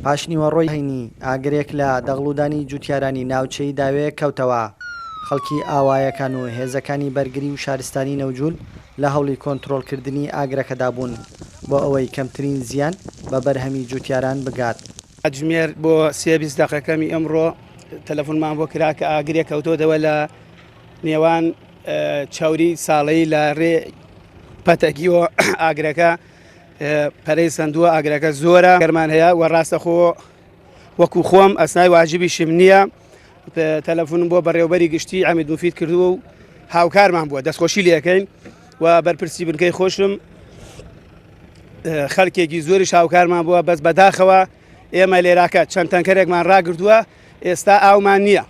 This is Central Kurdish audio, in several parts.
پاشنیوەڕۆی هەینی، ئاگرێک لە دەغڵودانی جوتیارانی ناوچەی داوێ کەوتەوە، خەڵکی ئاوایەکان و هێزەکانی بەرگری و شارستانی نەوجول لە هەوڵی کۆنترۆڵکردنی ئاگرەکەدا بوون بۆ ئەوەی کەمترین زیان بە بەرهەمی جوتیاران بگات. کاتژمێر بۆ سێ 20 دەقە کەمی ئەمڕۆ تەلەفۆنمان بۆ کرا کە ئاگرێک کەوتۆتەوە لە نێوان چاوری ساڵەی لە ڕێ پەتەکیەوە ئاگرەکە پەرەی سندووە ئاگرەکە زۆرە گەرمان هەیە و ڕاستەخۆ وەکو خۆم ئەسنای واجبیشم نییە تەلەفۆنم بۆ بەڕێوبەری گشتی عمید مفید کردووە و هاوکارمان بووە دەستخۆشی لەکەین و بەرپرسی بنکەی خۆشم خەلکێکی زۆریش هاوکارمان بووە بەس بەداخەوە ئێمە لێراکە چەند تەنکەرێکمان ڕاگردووە ئێستا ئاومان نییە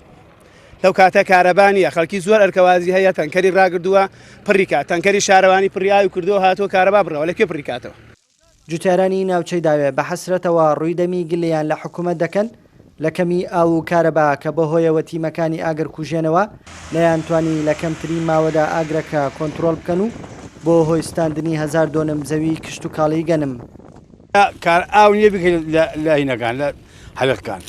لەو کاتە کارەبا نییە خەڵکی زۆر ئەرکەوازی هەیە تەنکەری ڕاگردووە پڕیکات تەنکەری شارەوانی پڕیاوی کردو هاتووە کارەبا بڕەوە لە کوێ پڕیکاتەوە. جوتیارانی ناوچەی داوێ بە حەسرەتەوە ڕووی دەمی گلەیان لە حکومەت دەکەن لە کەمی ئاو و کارەبا کە بەهۆیەوە تیمەکانی ئاگرکوژێنەوە نەیانتوانی لە کەمترین ماوەدا ئاگرەکە کۆنترۆڵ بکەن و بۆ هۆی ستاندنی هەزار دۆنم زەوی کشتوکاڵی گەنم. کار ئاو نییە بکەین لە هینەکان لە حەلقکان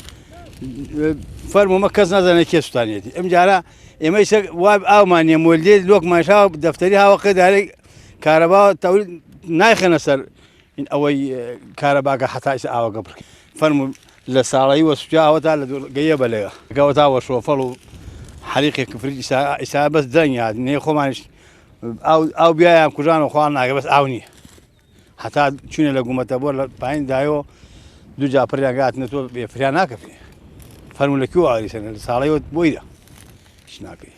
فەرموو مە کەس نازانێت کێ سوتانێتی ئەم جارە ئێمە ئیسە وا ئاومان نییە مۆلدێ لۆکمان شا دەفتەری هاوەقێ دارێک کارەبا تەوری نایخەنە سەر ئەوەی کارەباکە حتا ئیسە ئاوەکە بڕ فەرموو لە ساڵی وە سوتیا تا لە گەیە بەلەوە گەوە تا وە شۆفەڵ و حەریقێک کفری ئیسا ئیسا بەس دەنگ هات نێ خۆمانیش ئاو ئاو بیایان کوژان و خوا ناگە بەس ئاو نییە هەتا چوینە لە گومەتە بۆ لە پاین دایۆ دوو جا پڕیان گاتنە تۆ بێ فریا ناکەفێ فەرموو لە کوێ ئاوری سەر لە ساڵەیەوە بۆی دا هیچ ناکەی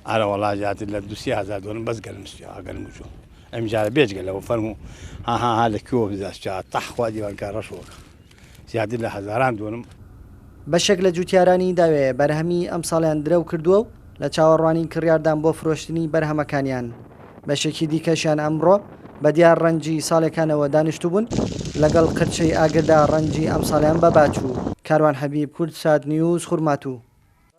ئارە وەڵا زیاتر لە دو سێ هەزار دۆنم بەس گەنم سویا گەنم و جۆ ئەم جارە بێجگە لەوە فەرموو ها ها ها لە کوێوە بزا سویا تەخوا دیوانکار ڕەشۆکە زیاتر لە هەزاران دۆنم. بەشێک لە جوتیارانی داوێ بەرهەمی ئەمساڵیان درەو کردووە و لە چاوەڕوانی کڕیاردان بۆ فرۆشتنی بەرهەمەکانیان، بەشێکی دیکەشیان ئەمڕۆ بە دیار ڕەنجی ساڵێکانەوە دانیشتووبوون، لەگەڵ قرچەی ئاگردا ڕەنجی ئەمساڵیان بەبا چوو. کاروان حەبیب، کوردسات نیوز، خورماتوو.